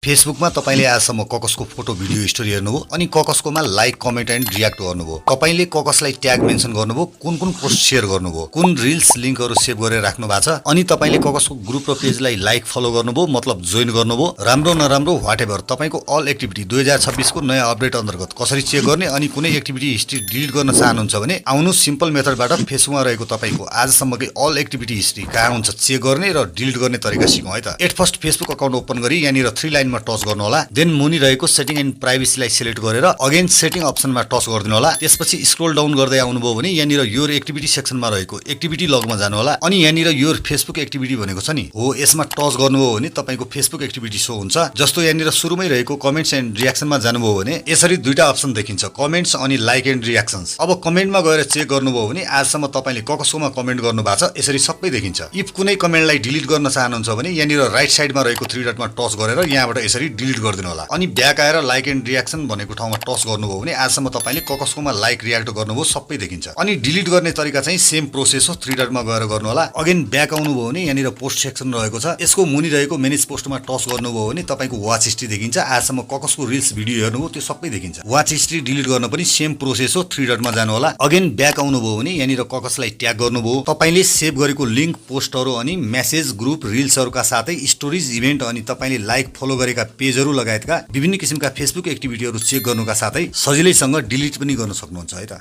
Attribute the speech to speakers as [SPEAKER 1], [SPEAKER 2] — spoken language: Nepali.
[SPEAKER 1] फेसबुकमा तपाईले आजसम्म ककसको फोटो भिडियो स्टोरी हेर्नुभयो अनि ककसकोमा लाइक कमेन्ट एन्ड रियाक्ट गर्नुभयो तपाईले ककसलाई ट्याग मेन्सन गर्नुभयो कुन कुन पोस्ट शेयर गर्नुभयो कुन रिल्स लिंकहरु सेभ गरेर राख्नु भएको छ अनि तपाईले ककसको ग्रुप र पेजलाई लाइक फलो गर्नुभयो मतलब जोइन गर्नुभयो राम्रो नराम्रो व्हाटएभर तपाईको अल एक्टिभिटी 2026 को नयाँ अपडेट अन्तर्गत कसरी चेक गर्ने अनि कुनै एक्टिभिटी हिस्ट्री डिलिट गर्न चाहनुहुन्छ भने आउनु सिम्पल मेथडबाट फेसबुकमा रहेको तपाईको आजसम्मकै अल एक्टिभिटी हिस्ट्री कहाँ हुन्छ चेक गर्ने र डिलिट गर्ने तरिका सिकौं है त at first Facebook account open गरी यहाँनिर 3 लाइन मा टच गर्नु होला देन मुनि रहेको सेटिङ एन्ड प्राइभेसीलाई सिलेक्ट गरेर अगेन सेटिङ अप्सनमा टच गर्दिनु होला त्यसपछि स्क्रोल डाउन गर्दै आउनुभयो भने यहाँनिर योर एक्टिभिटी सेक्सनमा रहेको एक्टिभिटी लगमा जानु होला अनि यहाँनिर योर फेसबुक एक्टिभिटी भनेको छ नि हो यसमा टच गर्नुभयो भने तपाईको फेसबुक एक्टिभिटी शो हुन्छ जस्तो यहाँनिर सुरुमै रहेको कमेन्ट्स एन्ड रियाक्सनमा जानुभयो भने यसरी दुईटा अप्सन देखिन्छ कमेन्ट्स अनि लाइक एन्ड रियाक्सन्स अब कमेन्टमा गएर चेक गर्नुभयो भने आजसम्म तपाईले ककसकोमा कमेन्ट गर्नु भएको छ यसरी सबै देखिन्छ इफ कुनै कमेन्टलाई डिलिट गर्न चाहनुहुन्छ भने यहाँनिर राइट साइडमा रहेको 3 डटमा टच गरेर यहाँबाट यसरी डिलिट गरिदिनु होला अनि ब्याक आएर लाइक एन्ड रियाक्सन भनेको ठाउँमा टच गर्नुभयो भने आजसम्म तपाईले ककसकोमा लाइक रियाक्ट गर्नुभयो सबै देखिन्छ अनि डिलिट गर्ने तरिका चाहिँ सेम प्रोसेस हो 3 डटमा गएर गर्नु होला अगेन ब्याक आउनुभयो भने यहाँनिर पोस्ट सेक्सन रहेको छ यसको मुनि रहेको म्यानेज पोस्टमा टच गर्नुभयो भने तपाईको वाच हिस्ट्री देखिन्छ आजसम्म ककसको रिल्स भिडियो हेर्नुभयो त्यो सबै देखिन्छ वाच हिस्ट्री डिलिट गर्न पनि सेम प्रोसेस हो 3 डटमा जानु होला अगेन ब्याक आउनुभयो भने यहाँनिर ककसलाई ट्याग गर्नुभयो तपाईले सेभ गरेको लिंक पोस्टहरु अनि मेसेज ग्रुप रिल्सहरुका साथै स्टोरीज इभेन्ट अनि तपाईले लाइक फलो गरेका पेजहरु लगायतका विभिन्न किसिमका फेसबुक एक्टिभिटीहरु चेक गर्नुका साथै सजिलैसँग डिलिट पनि गर्न सक्नुहुन्छ है त